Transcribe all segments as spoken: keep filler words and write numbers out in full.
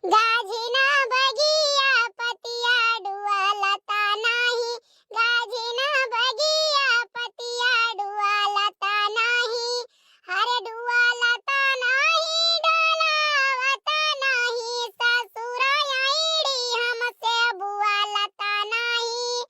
गाझिना बगिया पतिया डुआलता नाही, गाझिना बगिया पतिया डुआलता नाही, हर डुआलता नाही, डोलावता नाही, ससुर आईड़ी हमसे बुआलता नाही,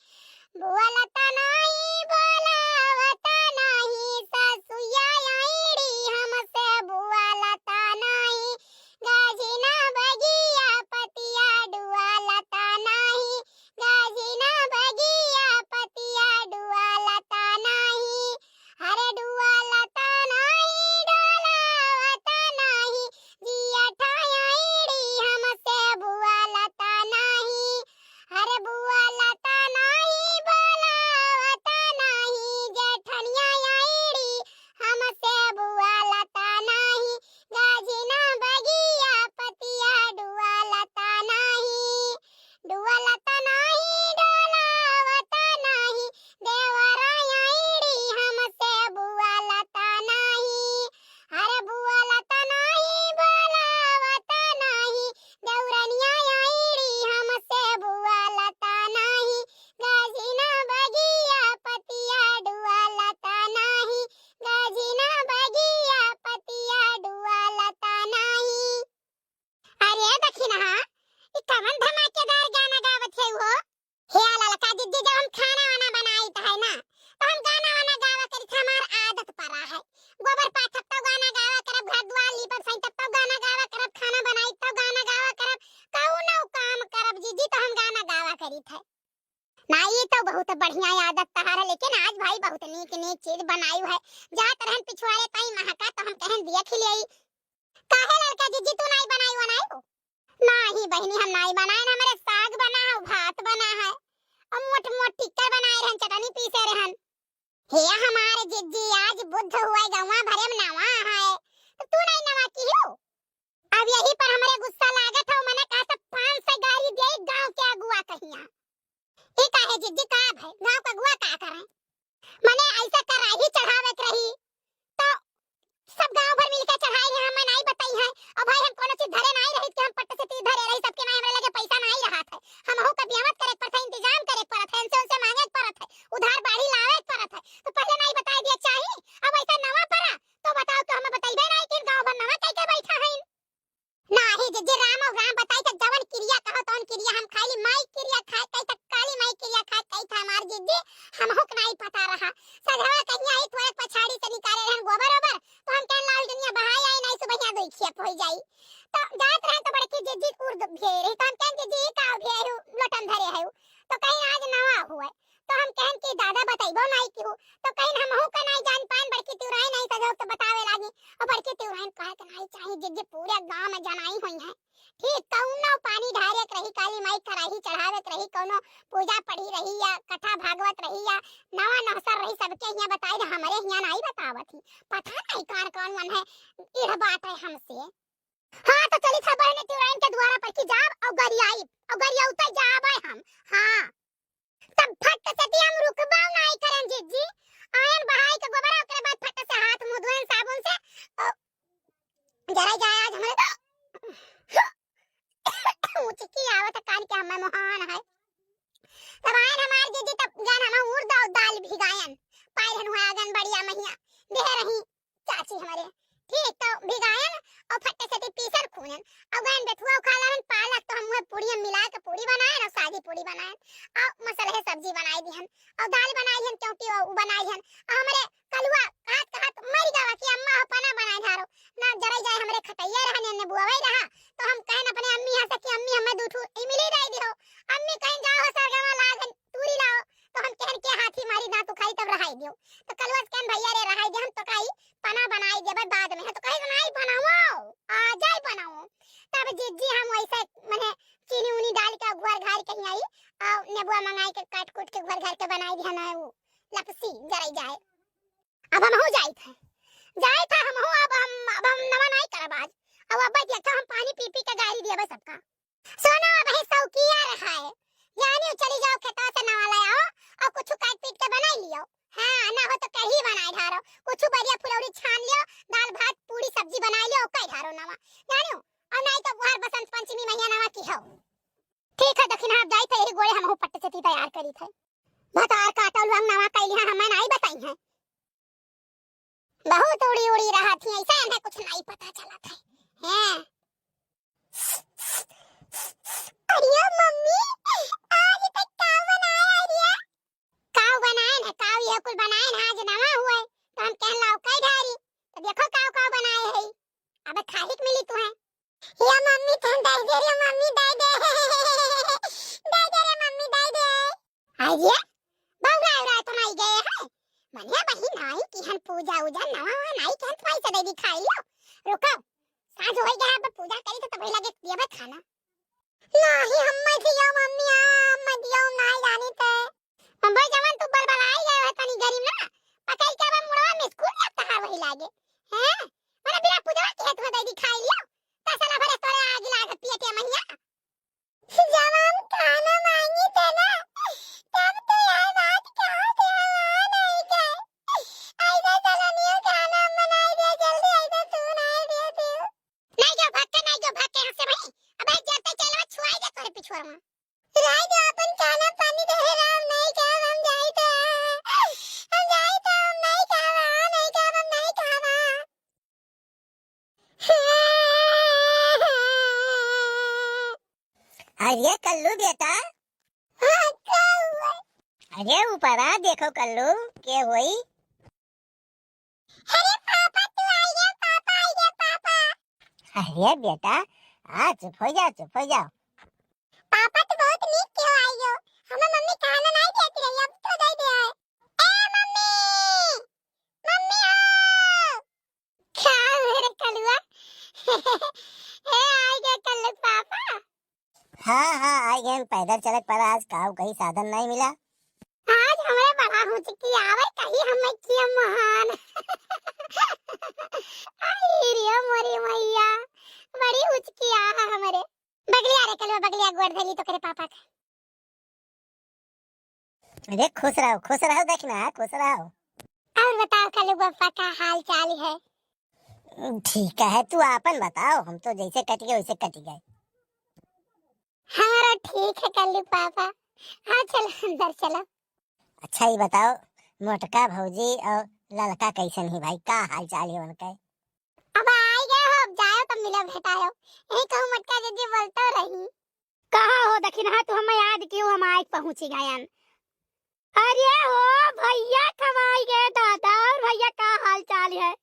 बुआलता नाही, बोलावता नाही, ससुया आईड़ी हमसे बुआलता नाही, गाझिना बगिया पतिया डुआलता नाही, गाझिना बगिया पतिया डुआलता नाही, हर डुआलता नाही, डोलावता नाही, जिया ठायाईड़ी हमसे बुआलता नाही, हर बुआलता नाही, बोलावता नाही, जेठनिया आईड़ी हमसे बुआलता नाही, गाझिना बगिया पतिया डुआलता नाही, डुआलता नाही, डोलावता नाही, देवरा आईड़ी हमसे बुआलता नाही, हर बुआलता नाही, बोलावता नाही, देवरनिया आईड़ी हमसे बुआलता नाही, गाझिना बगिया पतिया डुआलता नाही, गाझिना बगिया पतिया डुआलता नाही। अरे दखिनहा, ई कवन धमाकेदार गाना गावत है हो? हे ललका जिज्जी, जब हम खाना वाना बनाइत है ना, तो हम गाना वाना गावा करित है, हमार आदत परा है। गोबर पाथब तो गाना गावा करब, घर दुआर लीपब सैंतब तो गाना गावा करब, खाना बनाइत तो गाना गावा करब, कौनो काम करब जिज्जी तो हम गाना गावा करित है। ना, ई तो बहुत बढ़िया आदत तहार है, लेकिन आज भाई बहुत नीक नीक चीज बनायु है। जात रहन पिछुआरे ताई महका तो हम कहन देख लेई। काहे ललका जिज्जी तू नाई बनाई बनाई हो? नाही बहिनी हम नाई बनाए ना, हमरे साग बना है, भात बना है और मोट मोट टिक्कर बनाए रहन, चटनी पीसे रहन। हे हमारे जिज्जी आज बुद्ध हुए गौवा भरे में नवा है तो तू नाई नवा की हो? अब यही पर हमरे गुस्सा लागत है, मने कहा सब पाँच सौ गारी दे गाँव के अगुआ कहिया। ई काहे जिज्जी का भय? गाँव का अगुआ का करें? मने ऐसा कराही चढ़ावे के रही तो सब गाँव भर मिलके चढ़ाई है, हमें नाई बताई है। और भाई हम कोनो चीज धरे नाई रही कि हम पट्ट से चीज धरे रही, सबके नाई हमरे लगे पैसा नाई रहा था। हमहू का बियावत करे के पड़त है, इंतजाम करे के पड़त है, इनसे उनसे मांगे के पड़त है, उधार बाढ़ी लावे के पड़त है। तो पहले नाई बताई दिया चाही, अब ऐसा नवा पड़ा तो बताओ तो हमें बताइबे नाई कि गाँव भर नवा कह के बैठा है। नाही जिज्जी, राम और राम बताई त जवन किरिया कहो तवन किरिया हम खाइली, माई किरिया खाए कही त काली माई किरिया खाए कही था हमार जिज्जी, हमहू के नाही पता रहा। सधवा कहिया आई थोड़े पछाड़ी से निकाले रहन गोबर ओबर, तो हम कहन लाल दुनिया बहाई आई नाही सुबहिया दो खेप होई जाई। तो जात रहे तो बड़की जिज्जी उर्द भेड़ रही, तो हम कहन जिज्जी ई का भेड़ हो लोटन धरे है, तो कहीं आज नवा हुए। तो हम कहन कि दादा बतइबो नाई किहू, तो कहिन हमहू का नाई जान पाएन, बड़की तिउराइन आई सजो तो बतावे लागी। और बड़की तिउराइन कहे के नाई चाही जिज्जी पूरे गांव में जनाई हुई है। ठीक कौनो पानी ढारे के रही, काली माई कराही चढ़ावे के रही, कौनो पूजा पढ़ी रही या कथा भागवत रही या नवा नौसर रही, सबके हियां बताई दे, हमरे हियां नाई बतावत ही। पता नहीं कौन कौन मन है इह बात है हमसे। हाँ तो चली था बहने तिउराइन के द्वारा पर की जाब और गरियाई और गरियाउते जाब है हम। हाँ। तब फट से ती हम रुकबो नाई करन जिज्जी। आयन बहाई के गोबरा, ओकरे बाद फट से हाथ मुंह धोएन साबुन से। ओ, जरा जाए आज हमरे मुचकी आवत कान के हमें मोहान है। तब आयन हमार जिज्जी तब जान हम उर्द और दाल भिगायन। पाए रहन हुआ आंगन बढ़िया महिया। देह रही चाची हमरे। ठीक तो भिगायन और फट्टे से ती पीसन खूनन। और गयन बेथुआ उखा लालन पालक तो हम उहे पूड़िया मिला के पूड़ी बनायन और सादी पूड़ी बनायन। और मसलहे सब्जी बनाई दिहन। और दाल बनाई हन क्योंकि वो, वो बनाई हन। और हमरे कलुआ कहत कहत मर गवा कि अम्मा हो पना बनाए धारो। ना जराई जाए हमरे खटैया रहा, ने बुआवई रहा। तो हम कहन अपने अम्मी यहाँ से कि अम्मी हमें दू ठू इमली दे दिहो। अम्मी कहिन जाओ हो सरगवा लाग हन, तूरी लाओ। तो हम कहन के हाथी मारी दांत उखाई तब रहाई दियो। तो कलुआ से कहन भैया रे रहाई दे, हम तो काई पना बनाई देबे बाद में है। तो कहे नाई बनाओ, आ जाए बनाओ। तब जिज्जी हम वैसे मने चीनी उनी डाल के घर घर कहीं आई और नेबुआ मंगाई के काट कूट के घर घर के बनाई दिया ना वो लपसी जराई जाए। अब हम हो जाइत है, जाइत है हम हो, अब हम, अब हम नवा नाई करब आज। अब अब देखा हम पानी पी पी के गारी दिया सबका। सोना अब है सौकिया रहा है, जानी चली जाओ खेतवा से नवा ले आओ और कुछ काट पीट के बनाई लियो। हाँ, ना हो तो कढ़ी बनाए ढारो, कुछ बढ़िया फुलौरी छान लियो, दाल भात पूरी सब्जी बनाए लियो, ओके ढारो नवा, जानियो। और नहीं तो बुहार बसंत पंचमी मइया नवा किहो। ठीक है, दखिनहा अब जाइत है, यही गोड़े हमहू पट्ट से ती तैयार करी थे। भतार काटल हम नवा कैली है, हमें नाई बताई है। बहुत उड़ी उड़ी रहा थी, ऐसा इन्हें कुछ नाई पता चला था। हैं? अरे मम्मी, आज तक का बनाए आई रे? काव बनाए न, काव ये कुल बनाए न, आज नवा हुए, तो हम कहन लाओ कई ढारी, तो देखो काव काव बनाए है, अब खाही के मिली तुहें। या मम्मी, तन दे दे रे मम्मी, दे दे, दे दे रे मम्मी, दे दे। अरे, बउरा उरा तो नाई गए है, मने बहिन आई कि हन पूजा उजा नवा हुआ नाई कि हन पैसा दे दी खाई लो, रुको, साँझ होई गया, अब पूजा करी तो तब लगे दिया खाना। नाही, हम मत जियो मम्मी, आ, हम मत जियो, हम नाही जानी ते। हम भाई जवान तू बलबलाई गए है तनी गरीब ना, पकड़ के अब मुड़वा में स्कूल जाता है वही लागे। हैं? मने बिना पूजवा के हाथ में दे दी खाई लियो। तसला भरे तोरे आग लाग पिए के मइया। जब हम खाना मांगी थे ना, तब तो यह बात कहा थे, हम आ नहीं गए। ऐसा चलनियो खाना हम बनाई दे, जल्दी ऐसा तू नहीं दे तू। नहीं जो भाग के, नहीं जो भाग के यहाँ से भाई। अबे जब तक चलवा छुआई दे तोरे पिछुआ में। राय दे अपन खाना पानी दे राम, नहीं खाब हम जाई तो। हम जाई तो हम नहीं खाब, हाँ, नहीं खाब हम नहीं खाब। अरे कल्लू बेटा। हाँ, का हुआ? अरे ऊपरा देखो कल्लू, के होई? अरे पापा, तू आई गया, पापा आई गया, पापा। अरे बेटा, आ चुप हो जाओ, चुप हो जाओ। पापा, तू बहुत नीक के आई गयो। हमें मम्मी खाना नहीं देती रही, अब तो दे दे है। ए मम्मी, मम्मी आओ। का हो रे कलुआ? ए, आई गए कल्लू पापा। हाँ, हाँ, आई गए। पैदल चलक पर आज काऊ कहीं साधन नहीं मिला। आज हमरे बड़ा हुचकी आवे, कहीं हमें किया महान। आई रे मोरी मैया, बड़ी हुचकी आ हमरे। बगलिया रे कलुआ, बगलिया गोड़ धरी तो करे पापा का। अरे खुश रहो, खुश रहो, देखना, खुश रहो। और बताओ कल्लू पापा का हाल चाल है? ठीक है, तू आपन बताओ, हम तो जैसे कट गए वैसे कट गए। हमारा ठीक है कल्लू पापा। हाँ, चलो अंदर चलो। अच्छा, ये बताओ, मोटका भौजी और ललका कैसन ही भाई, का हाल चाल है उनके? अब आई गए हो, अब जाओ तब मिलो भेटाओ। यही कहूँ मोटका जीजी बोलते रही। कहा हो दखिनहा, तू हमें याद कियो, हम आए पहुँची गयन। अरे हो भैया, कब आई गए दादा, और भैया का हाल चाल है?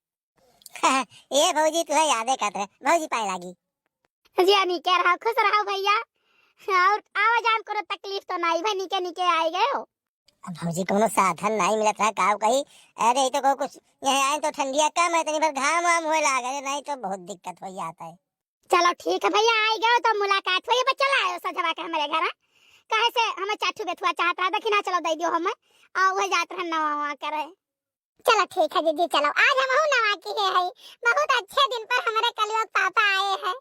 ए भौजी, तुहे यादे करत रहे। भौजी पाए लागी। जिया नीके रहो, खुश रहो भैया। और आवा जान कोनो तकलीफ तो नाई भाई, नीके नीके आए गए हो। अब भौजी कोनो साधन नाई मिलत रहा, काऊ कही। अरे ई तो को कुछ यहाँ आए तो ठंडिया कम है, तनी भर घाम वाम होए लागे, अरे नहीं तो बहुत दिक्कत हो जाता है। चलो ठीक है भैया, आई गए तो मुलाकात होई। अब चला आयो सजवा के हमरे घर, हाँ? काहे से हमें चार ठो बेथुआ चाहत रहा, दखिना चलो दे दियो हमें, और वह जात रहे नवा ववा करे। चलो ठीक है दीदी, चलो आज हमहू नवा किहे है, बहुत अच्छे दिन पर हमरे कलुआ के पापा आए हैं।